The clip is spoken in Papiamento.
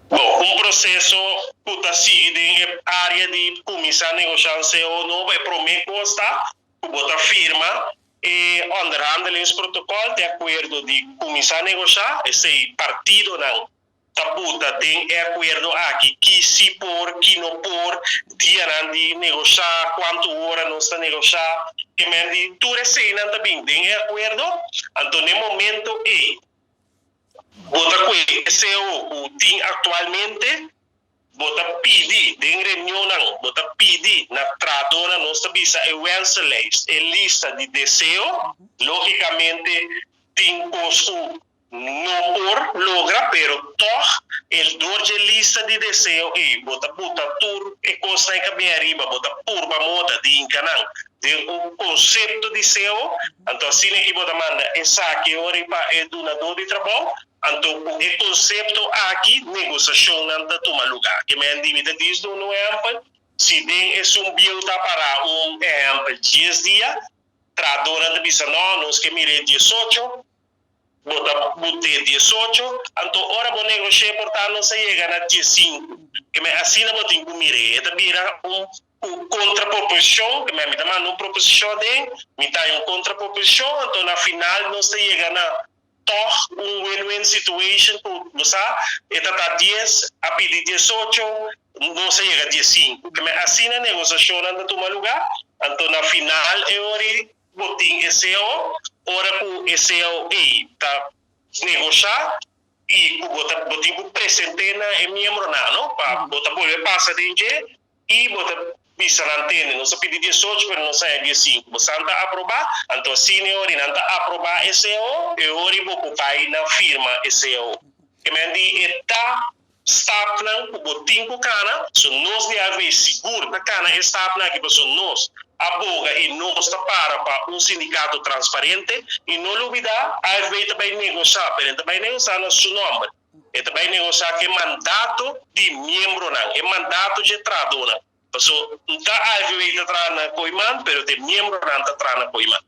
Bon, un proseso ku ta sigui den área di kuminsá negoshá un CAO nobo, e promé kos ta ku bo ta firma e onderhandelingsprotocol, di akuerdo di kuminsá negoshá. Esei partidonan ta buta den e akuerdo aki ki si por, ki no por, dia di negoshá, kuantu ora nos ta negoshá, ke men di tur eseinan ta bin den e akuerdo. Anto, na momento ei, bo ta kue e CAO ku tin aktualmente, bo ta pidi den reunion, bo ta pidi na trahadónan, nos ta bisa e wensenlijst, e lista di deseo. Lógikamente tin kos ku no por logra, pero toch e dor di lista di deseo e bo ta buta tur e kos na kabia ariba, bo ta purba moda di hinka nan den un konsepto di CAO. Anto asina ku bo ta manda esaki ora pa e dunadó di trabou. Anto e konsepto aki, negoshashonnan ta tuma lugá. Ke men di, mi ta djis un ehèmpel, si den esun bieu ta para un ehèmpel 10 dia, trahadónan ta bisa: "No, nos ke mira 18", bo ta but'é 18. Anto ora bo negoshá, por ta nos yega na 15. Ke men asina bo tin ku mira, ta bira un kontraproposishon, ke men mi ta manda un proposishon den, mi ta un kontraproposishon. Anto na final nos ta yega na toch un win-win situation ku bo sa, e ta 10, a pidi 18, nos a yega 15. Ke men asina negoshashon ta tuma lugá. Anto na final e ora bo tin e CAO, ora ku e CAO ei ta negoshá i ku bo tin ku presentá na e miembronan, no? Pa bo ta bolbe pasa den dje i bo ta bisa nan: "Tende, nos a pidi 18, pero nos a 15. Boso ta aprobá?" Anto asina ora nan ta aprobá e CAO, e ora bo por bai na firma e CAO. Ke men di e ta stapnan ku bo tin ku kana. So nos di AFB sigur ta kana e stapnan aki, paso nos a boga i nos ta para pa un sindikato transparente. I no lubidá, AFB ta bai negoshá, pero ta bai negoshá na su nòmber. E ta bai negoshá ku mandato di miembronan, e mandato di trahadónan. So, ta AFB ta traha na Kooyman, pero e miembronan ta traha na Kooyman.